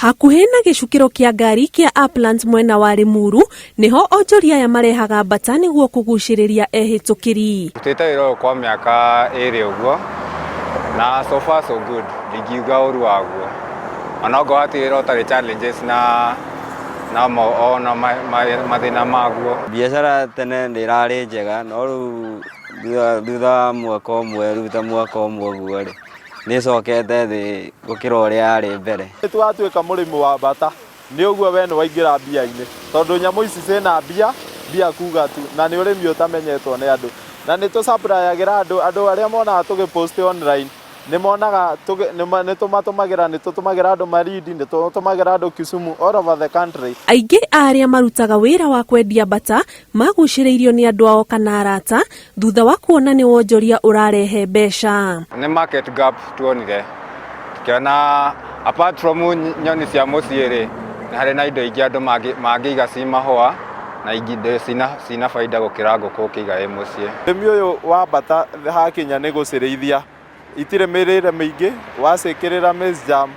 Hakuhĩ na gĩcukĩro kĩa ngari kĩa Uplands mwena wa Limuru nĩho onjoria aya marehaga mbata nĩguo kũgucĩrĩria ehĩtũkĩri. Ndutĩte wĩra ũyũ kwa mĩaka 2 ũguo na so far so good, ndingiuga ũru waguo, onokorwo hatirĩ wĩra ũtarĩ challenges na ona mathĩna maguo. Biacara tene nĩ ĩrarĩ njega, no rĩu thutha wa mwaka ũmwe, rĩu ta mwaka ũmwe ũguo rĩ, nĩ ĩcokete thĩ gũkĩra ũrĩa yarĩ mbere. Nĩ watuĩka mũrĩmi wa mbata, nĩ ũguo we nĩ waingĩra mbia-inĩ, tondũ nyamũ ici ciĩna mbia, mbia kuga tu, na nĩ ũrĩmi ũtamenyetwo nĩ andũ. Na nĩ tũsupplyagĩra andũ, andũ arĩa monaga tũgĩ post online, nĩ monaga nĩ tũmatũmagĩra, nĩ tũtũmagĩra andũ Malindi, nĩ tũtũmagĩra andũ Kisumu, all over the country. Aingĩ a arĩa marutaga wĩra wa kwendia mbata magucĩrĩirio nĩ andũ ao kana arata thutha wa kuona nĩ wonjoria ũrarehe mbeca. Nĩ market gap tuonire, tukiona apart from nyoni cia mũciĩ rĩ, nĩ harĩ na indo ingĩ andũ mangĩiga ci mahũa na indo cina baida gũkĩra ngũkũ ũkĩiga ĩ mũciĩ. Ũrĩmi ũyũ wa mbata hakinya nĩ gũcirĩithia, itirĩ mĩrĩre mĩingĩ, wacĩkĩrĩra maize jam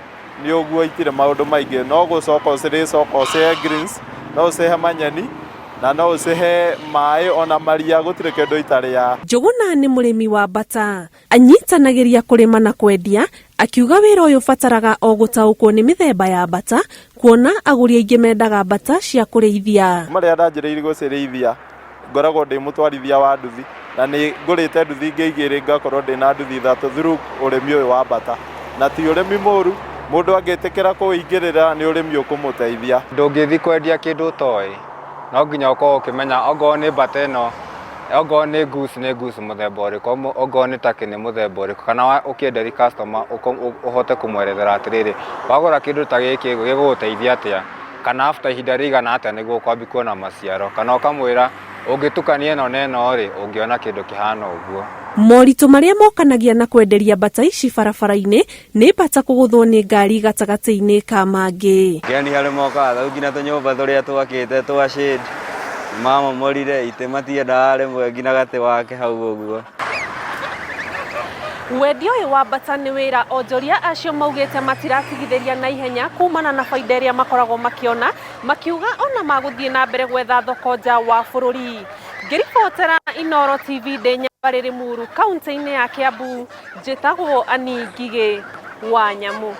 nĩ ũguo, itirĩ maũndũ maingĩ, no gũcoka ũcirĩcoka ũcihe greens, no ũcihe manyeni na no ũcihe maĩ ona maria, gũtirĩ kĩndũ itarĩaga. Njũgũna nĩ mũrĩmi wa mbata, anyitanagĩria kũrĩma na kwendia, akiuga wĩra ũyũ ũbataraga o gũtaũkwo nĩ mĩthemba ya mbata, kuona agũri aingĩ mendaga mbata cia kũrĩithia. Marĩa ndanjĩrĩirie gũcirĩithia, ngoragwo ndĩ mũtwarithia wa nduthi na nĩ ngũrĩte nduthi ingĩ 2, ngakorwo ndĩna nduthi 3 through ũrĩmi ũyũ wa mbata, na ti ũrĩmi mũru, mũndũ angĩtĩkĩra kũingĩrĩra nĩ ũrĩmi ũkũmũteithia. Ndũngĩthiĩ kwendia kĩndũ ũtoĩ, no nginya ũkorwo ũkĩmenya ongorwo nĩ mbata ĩno, ongorwo nĩ goose nĩ goose mũthemba ũrĩkũ, ongorwo nĩ turkey nĩ mũthemba ũrĩkũ, kana ũkĩenderia customer ũhote kũmwerethera atĩrĩrĩ, wagũra kĩndũ ta gĩkĩ gĩgũgũteithia atĩa, kana after ihinda rĩigana atĩa nĩguo ũkwambia kuona maciaro, kana ũkamwĩra ũngĩtukania ĩno na ĩno rĩ, ũngĩona kĩndũ kĩhana ũguo. Moritũ marĩa mokanagia na kwenderia mbata ici barabara-inĩ nĩ mbata kũgũthwo nĩ ngari gatagatĩ-inĩ ka mangĩ. Ngeni harĩ mokaga rĩu nginya tũnyũmba tũrĩa twakĩte twa shade mamomorire, itĩ matiendaga rĩmwe nginya gatĩ wake hau ũguo. Wendia ũyũ wa mbata nĩ wĩra onjoria acio maugĩte matiratigithĩria na ihenya kumana na baida ĩrĩa makoragwo makĩona, makiuga ona magũthiĩ na mbere gwetha thoko nja wa bũrũri. Ngĩribotera Inooro TV ndĩ Nyambarĩ Limuru, kaunti-inĩ ya Kiambu, njĩtagwo Ani Ngigĩ wa Nyamu.